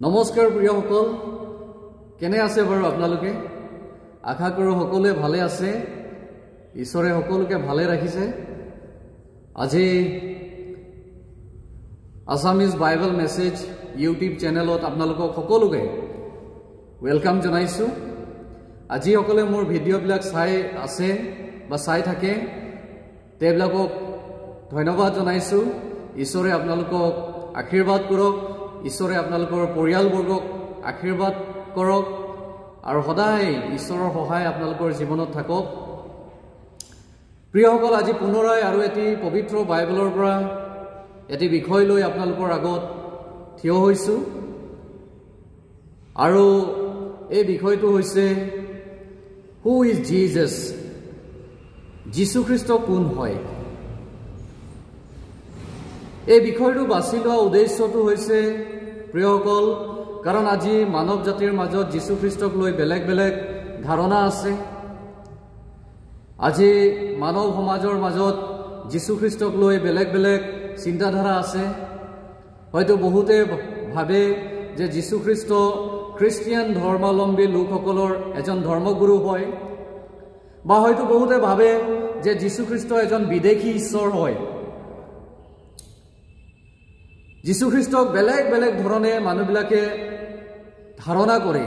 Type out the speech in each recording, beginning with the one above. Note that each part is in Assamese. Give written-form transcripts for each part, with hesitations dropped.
নমস্কাৰ প্ৰিয়সকল, কেনে আছে বাৰু আপোনালোকে? আশা কৰোঁ সকলোৱে ভালে আছে। ঈশ্বৰে সকলোকে ভালে ৰাখিছে। আজি আছামিজ বাইবেল মেছেজ ইউটিউব চেনেলত আপোনালোকক সকলোকে welcome জনাইছোঁ। যিসকলে মোৰ ভিডিঅ'বিলাক চাই আছে বা চাই থাকে তেওঁবিলাকক ধন্যবাদ জনাইছোঁ। ঈশ্বৰে আপোনালোকক আশীৰ্বাদ কৰক, ঈশ্বৰে আপোনালোকৰ পৰিয়ালবৰ্গক আশীৰ্বাদ কৰক আৰু সদায় ঈশ্বৰৰ সহায় আপোনালোকৰ জীৱনত থাকক। প্ৰিয়সকল, আজি পুনৰাই আৰু এটি পবিত্ৰ বাইবেলৰ পৰা এটি বিষয় লৈ আপোনালোকৰ আগত থিয় হৈছোঁ আৰু এই বিষয়টো হৈছে who is Jesus, যীশুখ্ৰীষ্ট কোন হয়। এই বিষয়টো বাছি লোৱা উদ্দেশ্যটো হৈছে প্ৰিয়সকল, কাৰণ আজি মানৱ জাতিৰ মাজত যীশুখ্ৰীষ্টক লৈ বেলেগ বেলেগ ধাৰণা আছে। আজি মানৱ সমাজৰ মাজত যীশুখ্ৰীষ্টক লৈ বেলেগ বেলেগ চিন্তাধাৰা আছে। হয়তো বহুতে ভাবে যে যীশুখ্ৰীষ্ট খ্ৰীষ্টিয়ান ধৰ্মাৱলম্বী লোকসকলৰ এজন ধৰ্মগুৰু হয়, বা হয়তো বহুতে ভাবে যে যীশুখ্ৰীষ্ট এজন বিদেশী ঈশ্বৰ হয়। যীশুখ্ৰীষ্টক বেলেগ বেলেগ ধৰণে মানুহবিলাকে ধাৰণা কৰে।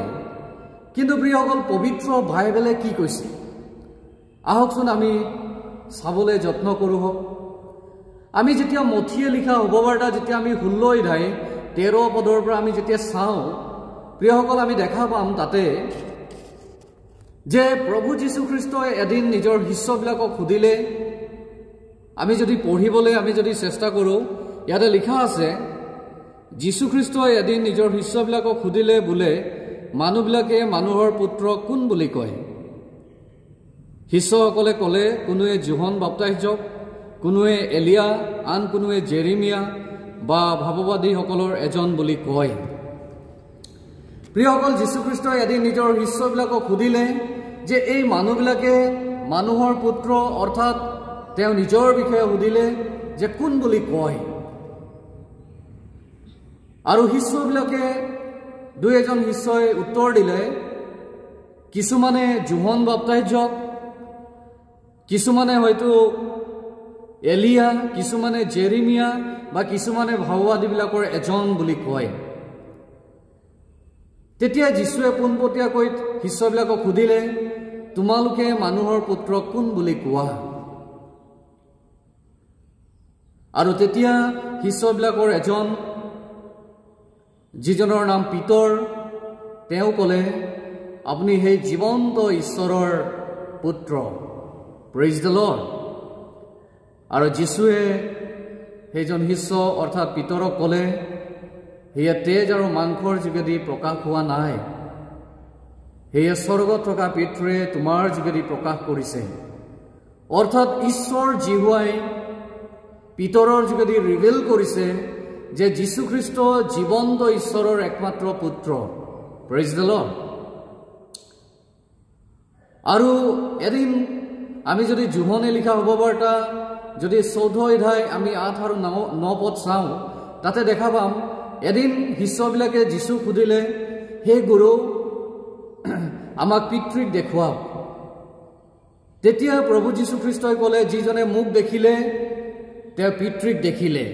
কিন্তু প্ৰিয়সকল, পবিত্ৰ বাইবেলে কি কৈছে আহকচোন আমি চাবলৈ যত্ন কৰোঁ। হওক, আমি যেতিয়া মথিয়ে লিখা শুভবাৰ্তা যেতিয়া আমি 16 অধ্যায় 13 পদৰ পৰা আমি যেতিয়া চাওঁ প্ৰিয়সকল, আমি দেখা পাম তাতে যে প্ৰভু যীশুখ্ৰীষ্টই এদিন নিজৰ শিষ্যবিলাকক সুধিলে। আমি যদি পঢ়িবলৈ আমি যদি চেষ্টা কৰোঁ, ইয়াতে লিখা আছে, যীশুখ্ৰীষ্টই এদিন নিজৰ শিষ্যবিলাকক সুধিলে বোলে, মানুহবিলাকে মানুহৰ পুত্ৰ কোন বুলি কয়? শিষ্যসকলে ক'লে, কোনোৱে যোহন বাপ্তাইজক, কোনোৱে এলিয়া, আন কোনোৱে জেৰিমিয়া বা ভাৱবাদীসকলৰ এজন বুলি কয়। প্ৰিয়সকল, যীশুখ্ৰীষ্টই এদিন নিজৰ শিষ্যবিলাকক সুধিলে যে এই মানুহবিলাকে মানুহৰ পুত্ৰ, অৰ্থাৎ তেওঁ নিজৰ বিষয়ে সুধিলে যে কোন বুলি কয়। আৰু শিষ্যবিলাকে দুই এজন শিষ্যই উত্তৰ দিলে, কিছুমানে যোহন বাপ্তাইজক, কিছুমানে হয়তো এলিয়া, কিছুমানে জেৰিমিয়া বা কিছুমানে ভাৱবাদীবিলাকৰ এজন বুলি কয়। তেতিয়া যীশুৱে পোনপটীয়াকৈ শিষ্যবিলাকক সুধিলে, তোমালোকে মানুহৰ পুত্ৰ কোন বুলি কোৱা? আৰু তেতিয়া শিষ্যবিলাকৰ এজন, যিজনৰ নাম পিতৰ, তেওঁ ক'লে, আপুনি সেই জীৱন্ত ঈশ্বৰৰ পুত্ৰ। Praise the Lord. আৰু যীশুৱে সেইজন শিষ্য অৰ্থাৎ পিতৰক ক'লে, সেয়া তেজ আৰু মাংসৰ যোগেদি প্ৰকাশ হোৱা নাই, সেয়া স্বৰ্গত থকা পিতৃয়ে তোমাৰ যোগেদি প্ৰকাশ কৰিছে। অৰ্থাৎ ঈশ্বৰ যিহোৱাই পিতৰৰ যোগেদি ৰিভিল কৰিছে যে যীশুখ্ৰীষ্ট জীৱন্ত ঈশ্বৰৰ একমাত্ৰ পুত্ৰ। Praise the Lord. আৰু এদিন আমি যদি যোহনে লিখা শুভবাৰ্তা যদি 14 অধ্যায় আমি 8 আৰু 9 পদ চাওঁ, তাতে দেখা পাম এদিন শিষ্যবিলাকে যীশুক সুধিলে, হে গুৰু, আমাক পিতৃক দেখুৱাওক। তেতিয়া প্ৰভু যীশুখ্ৰীষ্টই ক'লে, যিজনে মোক দেখিলে তেওঁ পিতৃক দেখিলে,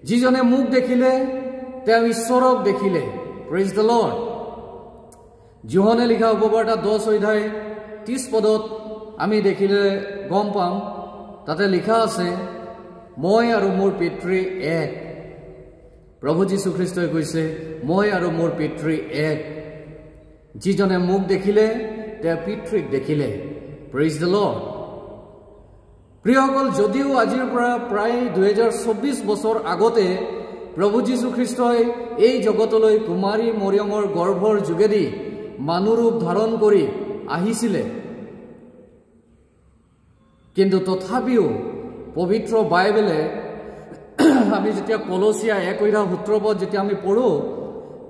যিজনে মোক দেখিলে তেওঁ ঈশ্বৰক দেখিলে। Praise the Lord. যোহনে লিখা শুভবাৰ্তা 10 অধ্যায় 30 পদত আমি দেখিলে গম পাম, তাতে লিখা আছে, মই আৰু মোৰ পিতৃ এক। প্ৰভু যীশুখ্ৰীষ্টই কৈছে, মই আৰু মোৰ পিতৃ এক। যিজনে মোক দেখিলে তেওঁ পিতৃক দেখিলে। Praise the Lord. প্ৰিয়সকল, যদিও আজিৰ পৰা প্ৰায় 2024 বছৰ আগতে প্ৰভু যীশুখ্ৰীষ্টই এই জগতলৈ কুমাৰী মৰিয়মৰ গৰ্ভৰ যোগেদি মানুহৰূপ ধাৰণ কৰি আহিছিলে, কিন্তু তথাপিও পবিত্ৰ বাইবেলে আমি যেতিয়া কলচীয়া 1 অধ্যায় 17 পদ যেতিয়া আমি পঢ়োঁ,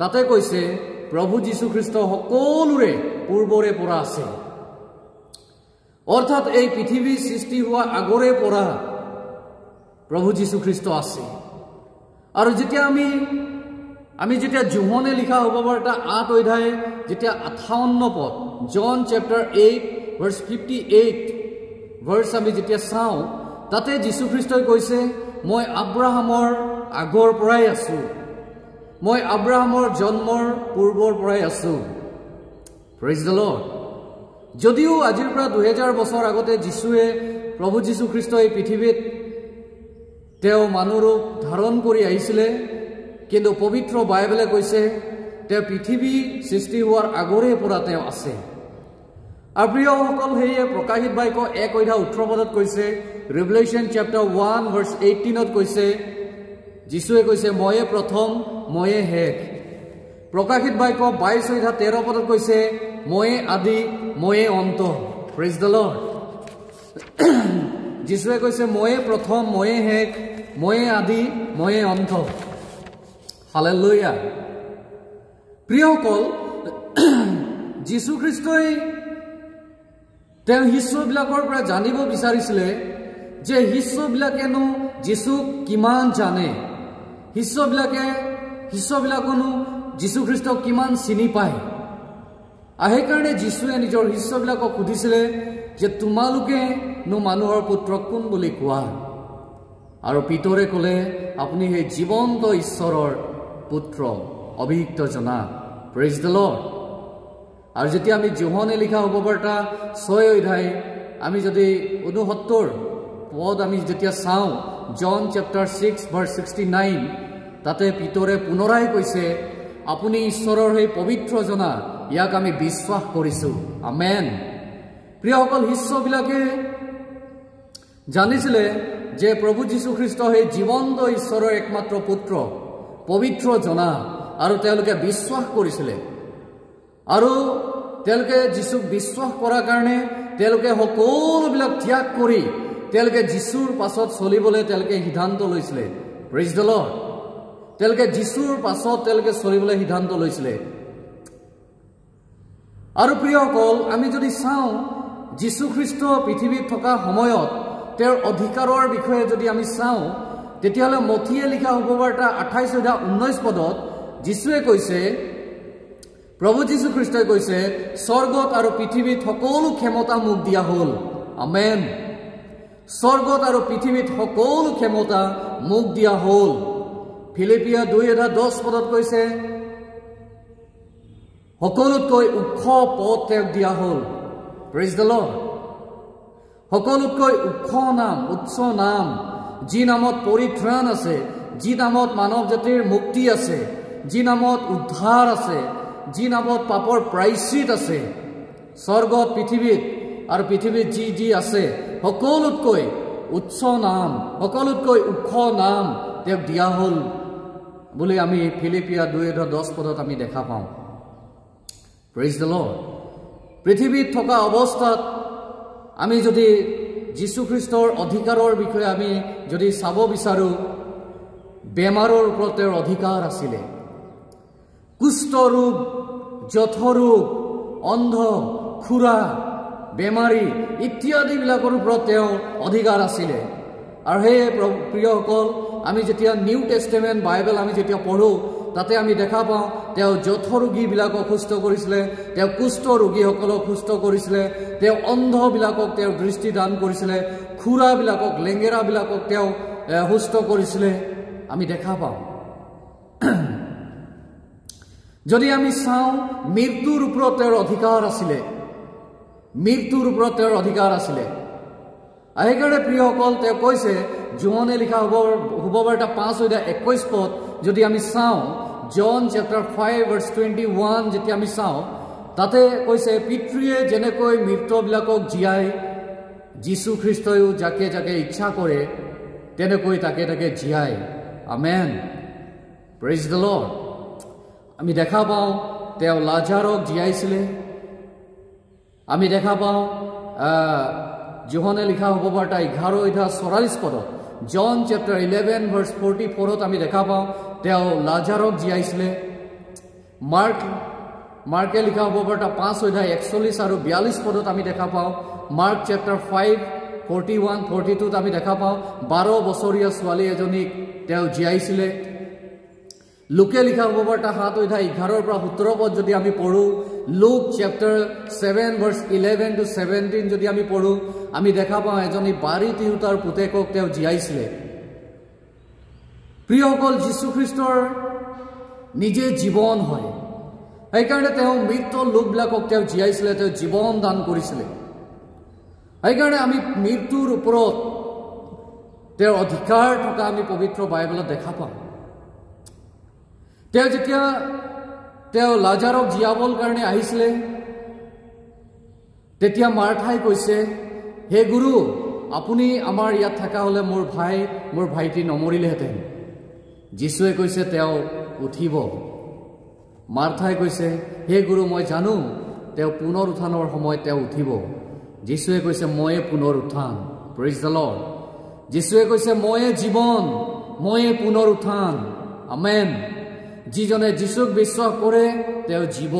তাতে কৈছে প্ৰভু যীশুখ্ৰীষ্ট সকলোৰে পূৰ্বৰে পৰা আছে। অৰ্থাৎ এই পৃথিৱী সৃষ্টি হোৱা আগৰে পৰা প্ৰভু যীশুখ্ৰীষ্ট আছে। আৰু যেতিয়া আমি আমি যেতিয়া যোহনে লিখা শুভবাৰ্তা 8 অধ্যায় যেতিয়া 58 পদ, John chapter 8 verse 58 verse আমি যেতিয়া চাওঁ, তাতে যীশুখ্ৰীষ্টই কৈছে, মই আব্ৰাহামৰ আগৰ পৰাই আছোঁ, মই আব্ৰাহামৰ জন্মৰ পূৰ্বৰ পৰাই আছোঁ। Praise the Lord. যদিও আজিৰ পৰা 2000 বছৰ আগতে যীশুৱে, প্ৰভু যীশুখ্ৰীষ্টই এই পৃথিৱীত তেওঁ মানুহৰূপ ধাৰণ কৰি আহিছিলে, কিন্তু পবিত্ৰ বাইবেলে কৈছে তেওঁ পৃথিৱী সৃষ্টি হোৱাৰ আগৰে পৰা তেওঁ আছে। আৰু প্ৰিয়সকল, সেয়ে প্ৰকাশিত বাক্য 1 অধ্যায় 18 পদত কৈছে, ৰিভলেশ্যন চেপ্টাৰ 1 ভাৰ্চ 18 কৈছে, যীশুৱে কৈছে, ময়ে প্ৰথম, ময়ে শেষ। প্ৰকাশিত বাক্য 22 অধ্যায় 13 পদত কৈছে, ময়ে আদি, ময়ে অন্ত। Praise the Lord. যীশুৱে কৈছে, ময়ে প্ৰথম, ময়ে শেষ, ময়ে আদি, ময়ে অন্ত। হালেলুয়া। প্ৰিয়সকল, যীশুখ্ৰীষ্টই তেওঁ শিষ্যবিলাকৰ পৰা জানিব বিচাৰিছিলে যে শিষ্যবিলাকেনো যীশুক কিমান জানে, শিষ্যবিলাকনো যীশুখ্ৰীষ্টক কিমান চিনি পায়। আৰু সেইকাৰণে যীশুৱে নিজৰ শিষ্যবিলাকক সুধিছিলে যে তোমালোকেনো মানুহৰ পুত্ৰক কোন বুলি কোৱা? আৰু পিতৰে ক'লে, আপুনি সেই জীৱন্ত ঈশ্বৰৰ পুত্ৰ, অভিষিক্ত জনা। Praise the Lord. আৰু যেতিয়া আমি যোহনে লিখা শুভবাৰ্তা 6 অধ্যায় আমি যদি 69 পদ আমি যেতিয়া চাওঁ, জন চেপ্টাৰ 6 ভাৰ্চ 69, তাতে পিতৰে পুনৰাই কৈছে, আপুনি ঈশ্বৰৰ সেই পবিত্ৰ জনা, ইয়াক আমি বিশ্বাস কৰিছোঁ। আমেন। প্ৰিয়সকল, শিষ্যবিলাকে জানিছিলে যে প্ৰভু যীশুখ্ৰীষ্ট সেই জীৱন্ত ঈশ্বৰৰ একমাত্ৰ পুত্ৰ, পবিত্ৰ জনা, আৰু তেওঁলোকে বিশ্বাস কৰিছিলে। আৰু তেওঁলোকে যীশুক বিশ্বাস কৰাৰ কাৰণে তেওঁলোকে সকলোবিলাক ত্যাগ কৰি তেওঁলোকে যীশুৰ পাছত চলিবলৈ তেওঁলোকে সিদ্ধান্ত লৈছিলে। Praise the Lord. তেওঁলোকে যীশুৰ পাছত তেওঁলোকে চলিবলৈ সিদ্ধান্ত লৈছিলে। আৰু প্ৰিয়সকল, আমি যদি চাওঁ যীশুখ্ৰীষ্ট পৃথিৱীত থকা সময়ত তেওঁৰ অধিকাৰৰ বিষয়ে যদি আমি চাওঁ, তেতিয়াহ'লে মথিয়ে লিখা শুভবাৰ্তা 28 অধ্যায় 19 পদত যীশুৱে কৈছে, প্ৰভু যীশুখ্ৰীষ্টই কৈছে, স্বৰ্গত আৰু পৃথিৱীত সকলো ক্ষমতা মোক দিয়া হ'ল। আমেন। স্বৰ্গত আৰু পৃথিৱীত সকলো ক্ষমতা মোক দিয়া হ'ল। ফিলিপিয়া 2 অধ্যায় 10 পদত কৈছে, সকলোতকৈ ওখ পদ তেওঁক দিয়া হ'ল। Praise the Lord. সকলোতকৈ ওখ নাম, উচ্চ নাম, যি নামত পৰিত্ৰাণ আছে, যি নামত মানৱ জাতিৰ মুক্তি আছে, যি নামত উদ্ধাৰ আছে, যি নামত পাপৰ প্ৰায়শ্চিত আছে, স্বৰ্গত, পৃথিৱীত আৰু পৃথিৱীত যি যি আছে, সকলোতকৈ উচ্চ নাম, সকলোতকৈ ওখ নাম তেওঁক দিয়া হ'ল বুলি আমি ফিলিপিয়া 2 অধ্যায় 10 পদত আমি দেখা পাওঁ। Praise the Lord. পৃথিৱীত থকা অৱস্থাত আমি যদি যীশুখ্ৰীষ্টৰ অধিকাৰৰ বিষয়ে আমি যদি চাব বিচাৰোঁ, বেমাৰৰ ওপৰত তেওঁৰ অধিকাৰ আছিলে। কুষ্ঠ ৰোগ, জঠৰোগ, অন্ধ, খুৰা, বেমাৰী ইত্যাদিবিলাকৰ ওপৰত তেওঁৰ অধিকাৰ আছিলে। আৰু সেয়ে প্ৰিয়সকল, আমি যেতিয়া নিউ টেষ্টেমেণ্ট বাইবেল আমি যেতিয়া পঢ়োঁ, তাতে আমি দেখা পাওঁ তেওঁ জঠৰোগীবিলাকক সুস্থ কৰিছিলে, তেওঁ কুষ্ঠ ৰোগীসকলক সুস্থ কৰিছিলে, তেওঁ অন্ধবিলাকক তেওঁ দৃষ্টি দান কৰিছিলে, খুৰাবিলাকক, লেঙেৰাবিলাকক তেওঁ সুস্থ কৰিছিলে, আমি দেখা পাওঁ। যদি আমি চাওঁ, মৃত্যুৰ ওপৰত তেওঁৰ অধিকাৰ আছিলে, মৃত্যুৰ ওপৰত তেওঁৰ অধিকাৰ আছিলে। সেইকাৰণে প্ৰিয়সকল, তেওঁ কৈছে, যোহনে লিখা শুভবাৰ্তা 5 অধ্যায় 21 পদ যদি আমি চাওঁ, জন চেপ্টাৰ 5 ভাৰ্চ 21 যেতিয়া আমি চাওঁ, তাতে কৈছে, পিতৃয়ে যেনেকৈ মৃতবিলাকক জীয়াই, যীশুখ্ৰীষ্টইও যাকে যাকে ইচ্ছা কৰে তেনেকৈ তাকে তাকে জীয়াই। আমেন। Praise the Lord. আমি দেখা পাওঁ তেওঁ লাজাৰক জীয়াইছিলে। আমি দেখা পাওঁ যোহনে লিখা শুভবাৰ্তা 11 অধ্যায় 44 পদত, জন চেপ্টাৰ 11 ভাৰ্চ 44 আমি দেখা পাওঁ তেওঁ লাজাৰক জীয়াইছিলে। মাৰ্কে লিখা শুভবাৰ্তা 5 অধ্যায় 41 আৰু 42 পদত আমি দেখা পাওঁ, মাৰ্ক চেপ্টাৰ 5 41 42 আমি দেখা পাওঁ 12 বছৰীয়া ছোৱালী এজনীক তেওঁ জীয়াইছিলে। লোকে লিখা শুভবাৰ্তা 7 অধ্যায় 11 পৰা 17 পদ যদি আমি পঢ়োঁ, Luke chapter 7 verse 11 to 17 যদি আমি পঢ়োঁ, আমি দেখা পাওঁ এজনী বাৰী তিৰোতাৰ পুতেকক তেওঁ জীয়াইছিলে। প্ৰিয়সকল, যীশুখ্ৰীষ্টৰ নিজে জীৱন হয়, সেইকাৰণে তেওঁ মৃত লোকবিলাকক তেওঁ জীয়াইছিলে, তেওঁ জীৱন দান কৰিছিলে। সেইকাৰণে আমি মৃত্যুৰ ওপৰত তেওঁৰ অধিকাৰ থকা আমি পবিত্ৰ বাইবেলত দেখা পাওঁ। তেওঁ যেতিয়া তেওঁ লাজাৰক জীয়াবৰ কাৰণে আহিছিলে, তেতিয়া মাৰ্থাই কৈছে, হে গুৰু, আপুনি আমাৰ ইয়াত থকা হ'লে মোৰ ভাইটি নমৰিলেহেঁতেন। যীশুৱে কৈছে তেওঁ উঠিব। মাৰ্থাই কৈছে, হে গুৰু, মই জানো তেওঁ পুনৰ উত্থানৰ সময়ত তেওঁ উঠিব। যীশুৱে কৈছে, ময়ে পুনৰ উত্থান। Praise the Lord. যীশুৱে কৈছে, ময়ে জীৱন, ময়ে পুনৰ উত্থান। আমেন। যিজনে যীশুক বিশ্বাস কৰে তেওঁ জীৱ।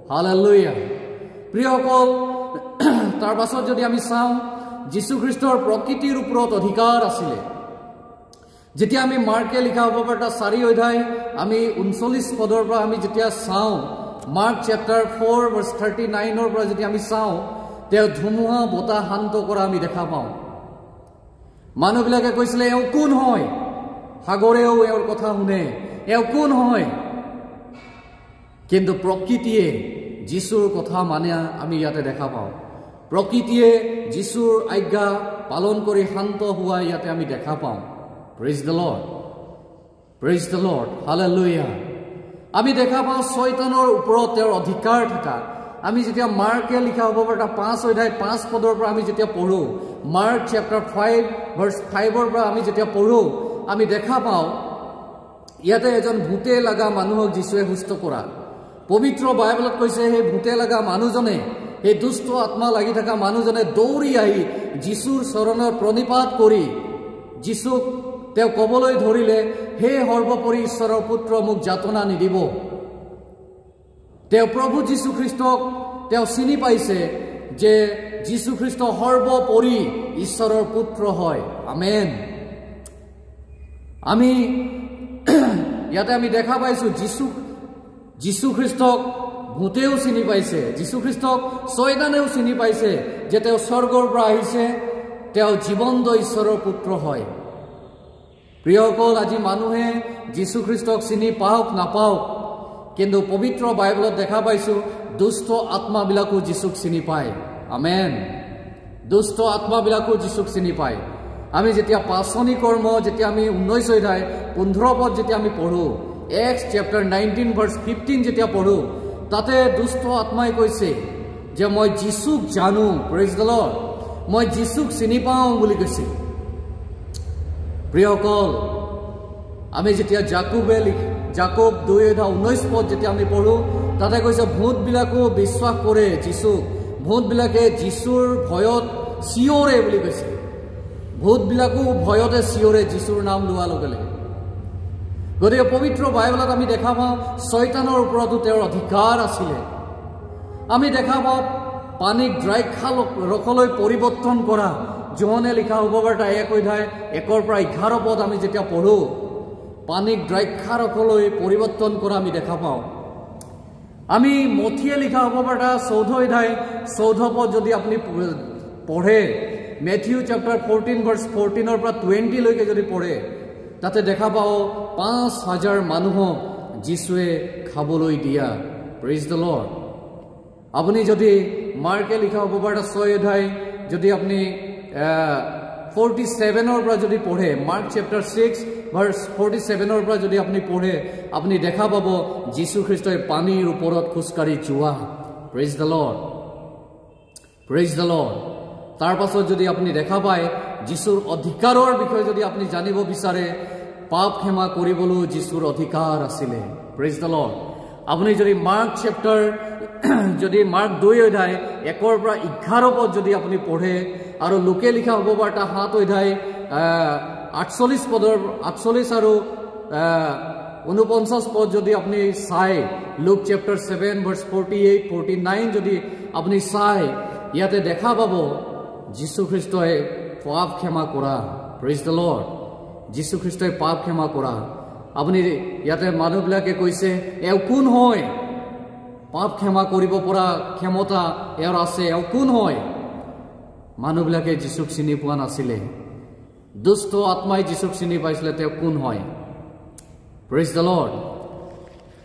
হালেলুয়া। প্ৰিয়সকল, তাৰ পাছত যদি আমি চাওঁ, যীশুখ্ৰীষ্টৰ প্ৰকৃতিৰ ওপৰত অধিকাৰ আছিলে। যেতিয়া আমি মাৰ্কে লিখা শুভবাৰ্তা 4 অধ্যায় আমি 39 পদৰ পৰা আমি যেতিয়া চাওঁ, মাৰ্ক চেপ্টাৰ 4 ভাৰ্চ 39 পৰা যদি আমি চাওঁ, তেওঁ ধুমুহা বতাহ শান্ত কৰা আমি দেখা পাওঁ। মানুহবিলাকে কৈছিলে, এওঁ কোন হয়? সাগৰেও এওঁৰ কথা শুনে, এওঁ কোন হয়? কিন্তু প্ৰকৃতিয়ে যীশুৰ কথা মানে আমি ইয়াতে দেখা পাওঁ। প্ৰকৃতিয়ে যীশুৰ আজ্ঞা পালন কৰি শান্ত হোৱা ইয়াতে আমি দেখা পাওঁ। Praise the Lord, praise the Lord, hallelujah. আমি দেখা পাওঁ ছয়তানৰ ওপৰত তেওঁৰ অধিকাৰ থকা। আমি যেতিয়া মাৰ্কে লিখা শুভবাৰ্তা 5 অধ্যায় 5 পদৰ পৰা আমি যেতিয়া পঢ়োঁ, মাৰ্ক চেপ্টাৰ 5 ভাৰ্চ 5 পৰা আমি যেতিয়া পঢ়োঁ, আমি দেখা পাওঁ ইয়াতে এজন ভূতে লগা মানুহক যীশুৱে সুস্থ কৰা। পবিত্ৰ বাইবেলত কৈছে, সেই ভূতে লগা মানুহজনে, সেই দুষ্ট আত্মা লাগি থকা মানুহজনে দৌৰি আহি যীশুৰ চৰণত প্ৰণিপাত কৰি যীশুক তেওঁ ক'বলৈ ধৰিলে, হে সৰ্বোপৰি ঈশ্বৰৰ পুত্ৰ, মোক যাতনা নিদিব। তেওঁ প্ৰভু যীশুখ্ৰীষ্টক তেওঁ চিনি পাইছে যে যীশুখ্ৰীষ্ট সৰ্বোপৰি ঈশ্বৰৰ পুত্ৰ হয়। আমেন। আমি ইয়াতে আমি দেখা পাইছোঁ যীশুখ্ৰীষ্টক ভূতেও চিনি পাইছে, যীশুখ্ৰীষ্টক ছয়তানেও চিনি পাইছে যে তেওঁ স্বৰ্গৰ পৰা আহিছে, তেওঁ জীৱন্ত ঈশ্বৰৰ পুত্ৰ হয়। প্ৰিয়সকল, আজি মানুহে যীশুখ্ৰীষ্টক চিনি পাওক নাপাওক, কিন্তু পবিত্ৰ বাইবেলত দেখা পাইছোঁ দুষ্ট আত্মাবিলাকো যীশুক চিনি পায়। আমেন। দুষ্ট আত্মাবিলাকো যীশুক চিনি পায়। আমি যেতিয়া পাচনি কৰ্ম যেতিয়া আমি 19 অধ্যায় 15 পদ যেতিয়া আমি পঢ়োঁ, এক্স চেপ্টাৰ 19 ভাৰ্চ 15 যেতিয়া পঢ়োঁ, তাতে দুষ্ট আত্মাই কৈছে যে মই যীশুক জানো। প্ৰেজ the lord, মই যীশুক চিনি পাওঁ বুলি কৈছে। প্ৰিয়সকল, আমি যেতিয়া যাকোব 2 অধ্যায় 19 পদ যেতিয়া আমি পঢ়োঁ, তাতে কৈছে ভূতবিলাকো বিশ্বাস কৰে যীশুক, ভূতবিলাকে যীশুৰ ভয়ত চিঞৰে বুলি কৈছে। ভূতবিলাকো ভয়তে চিঞৰে যীশুৰ নাম লোৱাৰ লগে লগে। গতিকে পবিত্ৰ বাইবেলত আমি দেখা পাওঁ ছয়তানৰ ওপৰতো তেওঁৰ অধিকাৰ আছিলে। আমি দেখা পাওঁ পানীক দ্ৰাক্ষা ৰসলৈ পৰিৱৰ্তন কৰা। যোহনে লিখা শুভবাৰ্তা 1 অধ্যায় 1 পৰা 11 পদ আমি যেতিয়া পঢ়োঁ, পানীক দ্ৰাক্ষা ৰসলৈ পৰিৱৰ্তন কৰা আমি দেখা পাওঁ। আমি মথিয়ে লিখা শুভবাৰ্তা 14 অধ্যায় 14 পদ যদি আপুনি পঢ়ে, মেথিউ চেপ্টাৰ 14 ভাৰ্চ 14 পৰা 20 লৈকে যদি পঢ়ে, তাতে দেখা পাওঁ 5000 মানুহক যীশুৱে খাবলৈ দিয়া। Praise the Lord. আপুনি যদি মাৰ্কে লিখা শুভবাৰ্তা 6 অধ্যায় যদি আপুনি 47 পৰা যদি পঢ়ে, মাৰ্ক চেপ্টাৰ 6 ভাৰ্চ 47 পৰা যদি আপুনি পঢ়ে, আপুনি দেখা পাব যীশুখ্ৰীষ্টই পানীৰ ওপৰত খোজকাঢ়ি যোৱা। Praise the Lord, praise the Lord. তাৰ পাছত যদি আপুনি দেখা পায় যীশুৰ অধিকাৰৰ বিষয়ে যদি আপুনি জানিব বিচাৰে, পাপ ক্ষমা কৰিবলৈও যীশুৰ অধিকাৰ আছিলে। Praise the Lord. আপুনি যদি মাৰ্ক চেপ্টাৰ যদি মাৰ্ক 2 অধ্যায় 1 পৰা 11 পদ যদি আপুনি পঢ়ে, আৰু লোকে লিখা শুভবাৰ্তা 7 অধ্যায় 48 পদৰ 48 আৰু 49 পদ যদি আপুনি চায়, লুক চেপ্টাৰ 7 ভাৰ্চ 48 49 যদি আপুনি চায়, ইয়াতে দেখা পাব যীশুখ্ৰীষ্টই পাপ ক্ষমা কৰা। Praise the Lord. যীশুখ্ৰীষ্টই পাপ ক্ষমা কৰা। আপুনি ইয়াতে মানুহবিলাকে কৈছে, এওঁ কোন হয়? পাপ ক্ষমা কৰিব পৰা ক্ষমতা এওঁৰ আছে, এওঁ কোন হয়? মানুহবিলাকে যীশুক চিনি পোৱা নাছিলে। দুষ্ট আত্মাই যীশুক চিনি পাইছিলে তেওঁ কোন হয়। Praise the Lord.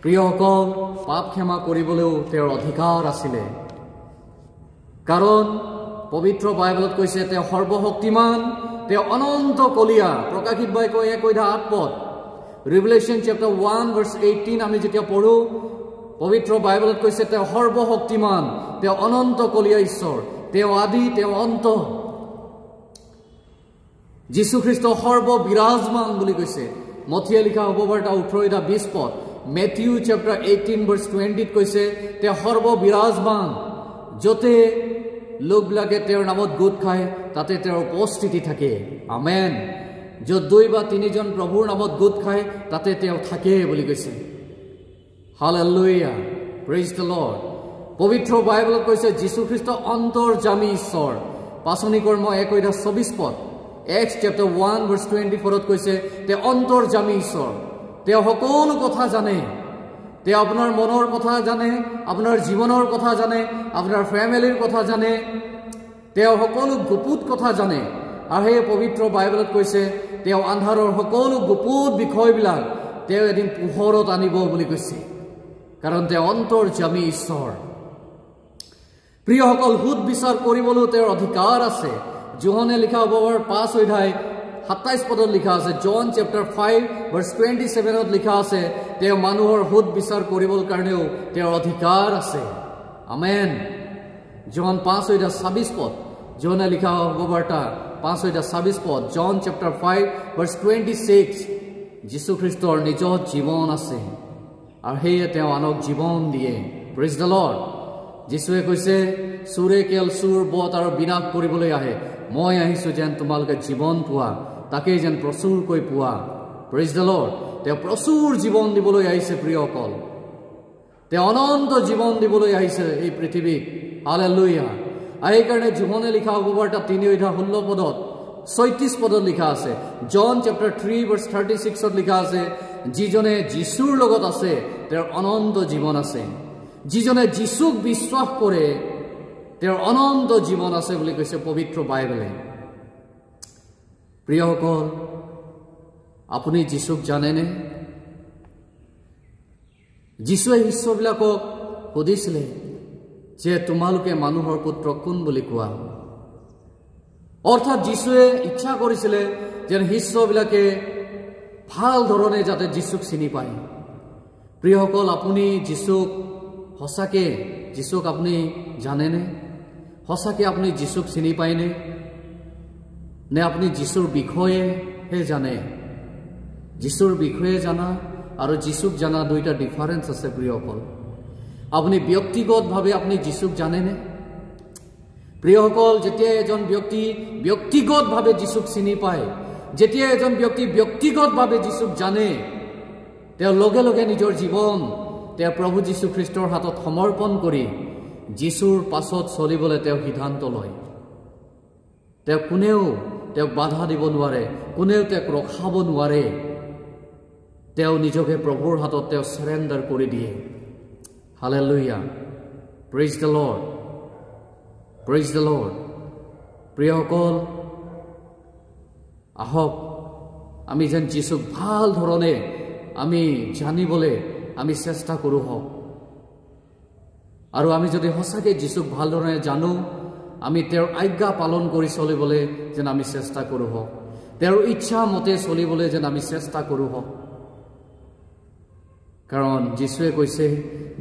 প্ৰিয়সকল, পাপ ক্ষমা কৰিবলৈও তেওঁৰ অধিকাৰ আছিলে, কাৰণ পবিত্ৰ বাইবেলত কৈছে তেওঁ সৰ্বশক্তিমান, তেওঁ অনন্ত কলীয়া। প্ৰকাশিত বাক্য 1:8 পদ, ৰিভেলেশ্যন চেপ্টাৰ 1 ভাৰ্চ 18 আমি যেতিয়া পঢ়োঁ, পবিত্ৰ বাইবেলত কৈছে তেওঁ সৰ্বশক্তিমান, তেওঁ অনন্ত কলীয়া ঈশ্বৰ, তেওঁ আদি, তেওঁ অন্ত। যীশুখ্ৰীষ্ট সৰ্ববিৰাজমান বুলি কৈছে। মথিয়ে লিখা শুভবাৰ্তা 18:20 পদ, মেথিউ চেপ্টাৰ 18 ভাৰ্চ 20 কৈছে তেওঁ সৰ্ববিৰাজমান, য'তে লোকবিলাকে তেওঁৰ নামত গোট খায় তাতে তেওঁৰ উপস্থিতি থাকে। আমেন। য'ত 2 বা 3জন প্ৰভুৰ নামত গোট খায় তাতে তেওঁ থাকে বুলি কৈছে। Hallelujah, praise the lord. পবিত্ৰ বাইবেলত কৈছে যীশুখ্ৰীষ্ট অন্তৰ্যামী ঈশ্বৰ। পাঁচনি কৰ্ম 1:24 পদ, এক্স চেপ্টাৰ 1 ভাৰ্চ 24 কৈছে তেওঁ অন্তৰ্যামী ঈশ্বৰ, তেওঁ সকলো কথা জানে, তেওঁ আপোনাৰ মনৰ কথা জানে, আপোনাৰ জীৱনৰ কথা জানে, আপোনাৰ ফেমিলিৰ কথা জানে, তেওঁ সকলো গুপুত কথা জানে। আৰু সেই পবিত্ৰ বাইবেলত কৈছে তেওঁ আন্ধাৰৰ সকলো গুপুত বিষয়বিলাক তেওঁ এদিন পোহৰত আনিব বুলি কৈছে, কাৰণ তেওঁ অন্তৰ্যামী ঈশ্বৰ। প্ৰিয়সকল, সুদ বিচাৰ কৰিবলৈও তেওঁৰ অধিকাৰ আছে। যোহনে লিখা শুভবাৰ্তা 5:27 পদত লিখা আছে, জন চেপ্টাৰ 5 ভাৰ্চ 27 লিখা আছে তেওঁ মানুহৰ সুদ বিচাৰ কৰিবৰ কাৰণেও তেওঁৰ অধিকাৰ আছে। আমেন। জন 5:26 পদ, যোহনে লিখা শুভবাৰ্তা 5:26 পদ, জন চেপ্টাৰ 5 ভাৰ্চ 26, যীশুখ্ৰীষ্টৰ নিজৰ জীৱন আছে আৰু সেয়ে তেওঁ আনক জীৱন দিয়ে। Praise the Lord. যীশুৱে কৈছে চোৰে কেৱল চোৰ, বধ আৰু বিনাশ কৰিবলৈ আহে, মই আহিছোঁ যেন তোমালোকে জীৱন পোৱা, তাকেই যেন প্ৰচুৰকৈ পোৱা। Praise the Lord. তেওঁ প্ৰচুৰ জীৱন দিবলৈ আহিছে প্ৰিয়সকল, তেওঁ অনন্ত জীৱন দিবলৈ আহিছে এই পৃথিৱীত। হালেলুয়া। আৰু সেইকাৰণে যোহনে লিখা শুভবাৰ্তা 3:16 পদত, 36 পদত লিখা আছে, জন চেপ্টাৰ 3 ভাৰ্চ 36 লিখা আছে, যিজনে যীশুৰ লগত আছে তেওঁৰ অনন্ত জীৱন আছে, যিজনে যীশুক বিশ্বাস কৰে তেওঁৰ অনন্ত জীৱন আছে বুলি কৈছে পবিত্ৰ বাইবেলে। প্ৰিয়সকল, আপুনি যীশুক জানেনে? যীশুৱে শিষ্যবিলাকক সুধিছিলে যে তোমালোকে মানুহৰ পুত্ৰ কোন বুলি কোৱা। অৰ্থাৎ যীশুৱে ইচ্ছা কৰিছিলে যেন শিষ্যবিলাকে ভাল ধৰণে যাতে যীশুক চিনি পায়। প্ৰিয়সকল, আপুনি যীশুক সঁচাকে, যীশুক আপুনি জানেনে? সঁচাকে আপুনি যীশুক চিনি পায়নে? নে আপুনি যীশুৰ বিষয়েহে জানে? যীশুৰ বিষয়ে জানা আৰু যীশুক জানা দুইটা ডিফাৰেঞ্চ আছে প্ৰিয়সকল। আপুনি ব্যক্তিগতভাৱে আপুনি যীশুক জানেনে? প্ৰিয়সকল, যেতিয়া এজন ব্যক্তি ব্যক্তিগতভাৱে যীশুক চিনি পায়, যেতিয়া এজন ব্যক্তি ব্যক্তিগতভাৱে যীশুক জানে, তেওঁ লগে লগে নিজৰ জীৱন তেওঁ প্ৰভু যীশুখ্ৰীষ্টৰ হাতত সমৰ্পণ কৰি যীশুৰ পাছত চলিবলৈ তেওঁ সিদ্ধান্ত লয়। তেওঁ কোনেও তেওঁক বাধা দিব নোৱাৰে, কোনেও তেওঁক ৰখাব নোৱাৰে। তেওঁ নিজকে প্ৰভুৰ হাতত তেওঁ চেৰেণ্ডাৰ কৰি দিয়ে। Hallelujah, praise the Lord, praise the Lord. প্ৰিয়সকল, আহক আমি যেন যীশুক ভাল ধৰণে আমি জানিবলৈ আমি চেষ্টা কৰোঁ হওক। আৰু আমি যদি সঁচাকৈ যীশুক ভাল ধৰণে জানো, আমি তেওঁৰ আজ্ঞা পালন কৰি চলিবলৈ যেন আমি চেষ্টা কৰোঁ হওক, তেওঁৰ ইচ্ছা মতে চলিবলৈ যেন আমি চেষ্টা কৰোঁ হওক। কাৰণ যীশুৱে কৈছে,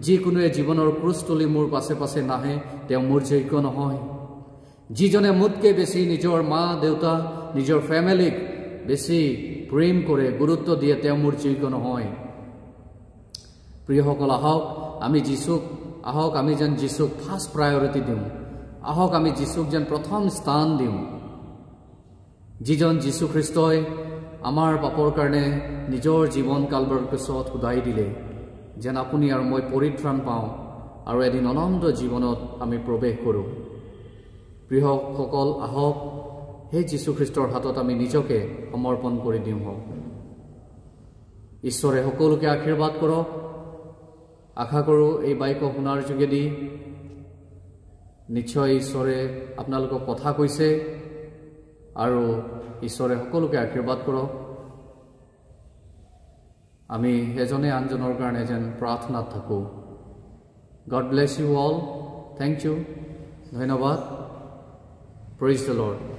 যিকোনোৱে জীৱনৰ ক্ৰুচ তুলি মোৰ পাছে পাছে নাহে তেওঁ মোৰ যোগ্য নহয়। যিজনে মোতকৈ বেছি নিজৰ মা দেউতা, নিজৰ ফেমিলিক বেছি প্ৰেম কৰে, গুৰুত্ব দিয়ে, তেওঁ মোৰ যোগ্য নহয়। প্ৰিয়সকল, আহক আমি যীশুক, আহক আমি যেন যীশুক ফাৰ্ষ্ট প্ৰায়ৰিটি দিওঁ, আহক আমি যীশুক যেন প্ৰথম স্থান দিওঁ। যিজন যীশুখ্ৰীষ্টই আমাৰ পাপৰ কাৰণে নিজৰ জীৱন কালবৰ ক্ৰুচত সোধাই দিলে, যেন আপুনি আৰু মই পৰিত্ৰাণ পাওঁ আৰু এদিন অনন্ত জীৱনত আমি প্ৰৱেশ কৰোঁ। প্ৰিয়সকল, আহক সেই যীশুখ্ৰীষ্টৰ হাতত আমি নিজকে সমৰ্পণ কৰি দিওঁ হওক। ঈশ্বৰে সকলোকে আশীৰ্বাদ কৰক। আশা কৰোঁ এই বাক্য শুনাৰ যোগেদি নিশ্চয় ঈশ্বৰে আপোনালোকক কথা কৈছে আৰু ঈশ্বৰে সকলোকে আশীৰ্বাদ কৰক। আমি এজনে আনজনৰ কাৰণে যেন প্ৰাৰ্থনাত থাকোঁ। God bless you all. Thank you. ধন্যবাদ। Praise the Lord.